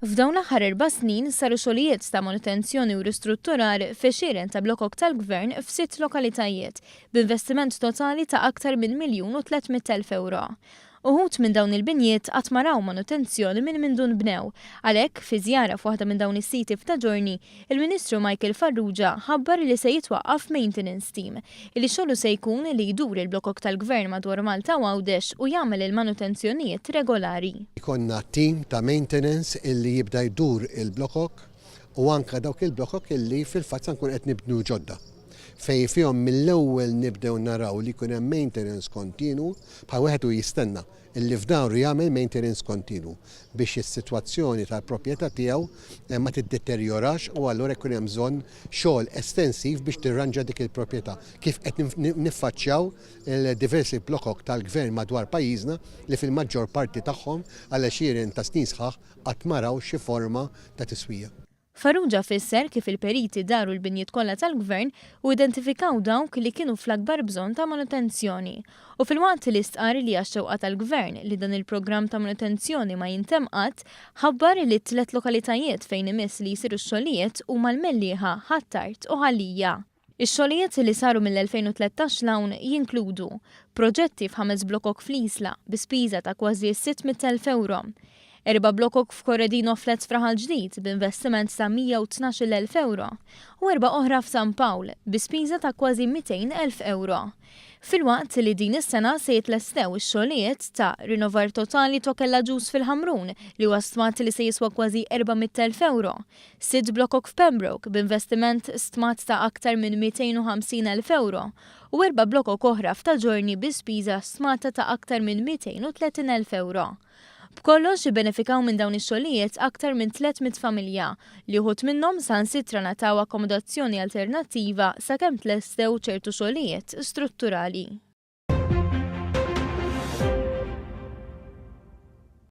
F'dawn l-aħħar 4 snin saru xogħlijiet ta' manutenzjoni u ristrutturar f'għexieren ta' blokok tal-gvern f'sitt lokalitajiet b'investiment totali ta' aktar minn 1,300,000 euro. Uħud minn dawn il-binjiet qatt ma raw manutenzjoni minn mindu nbnew. Għalhekk, fi żjara f'waħda minn dawn is-siti f'Ta' Ġiorni, il-Ministru Michael Farrugia ħabbar li se jitwaqqaf maintenance team, li xogħlu se jkun li jdur il-blokok tal-gvern madwar Malta u Għawdex u jagħmel il-manutenzjonijiet regolari. Ikollna team ta' maintenance illi jibda jdur il-blokok u anka dawk il-blokok illi fil-fatt se nkun qed nibnu ġodda, fejn fihom mill-ewwel nibdew naraw li jkun hemm maintenance kontinu, bħal wieħed u jistenna illi f'daru jagħmel maintenance kontinu biex is-sitwazzjoni tal-proprjetà tiegħu ma tiddeterjorax u allura jkun hemm bżonn xogħol estensiv biex tirranġa dik il-proprjetà. Kif qed niffaċċjaw il-diversi blokok tal-gvern madwar pajjiżna li fil-maġġor parti tagħhom għal għexieren ta' snin sħaħ qatt ma raw xi forma ta' tiswija. Farrugia fisser kif il-periti daru l-binjiet kollha tal-gvern u identifikaw dawk li kienu fl-akbar bżonn ta' manutenzjoni. U filwaqt li stqar li għax-xewqa tal-gvern li dan il-programm ta' manutenzjoni ma jintemm qatt, ħabbar li tliet lokalitajiet fejn imiss li jsiru x-xogħlijiet huma l-Mellieħa, Ħ'Attard u Ħal Lija. Ix-xogħlijiet li saru mill-2013 'l hawn jinkludu proġetti f'ħames blokok fl-Isla bi spiża ta' kważi 600,000 euro, erba' blokok f'Corradino Flats f'Raħal Ġdid b'investiment ta' 112,000 euro u erba' oħra f'San Pawl bi spiża ta' kważi 200,000 euro. Filwaqt li din is-sena se jitlestew ix-xogħlijiet ta' rinnovar totali Tokel Agius fil-Ħamrun li huwa stmat li se jiswa kważi 400,000 euro, sitt blokok f'Pembroke b'investiment stmat ta' aktar minn 250,000 euro u erba' blokok oħra f'Ta' Ġiorni bi spiża stmata ta' aktar minn 230,000 euro. B'kollox ibbenefikaw minn dawn ix-xogħlijiet aktar minn 300 familja li uħud minnhom saħansitra ngħataw akkomodazzjoni alternattiva sakemm tlestew ċertu xogħlijiet strutturali.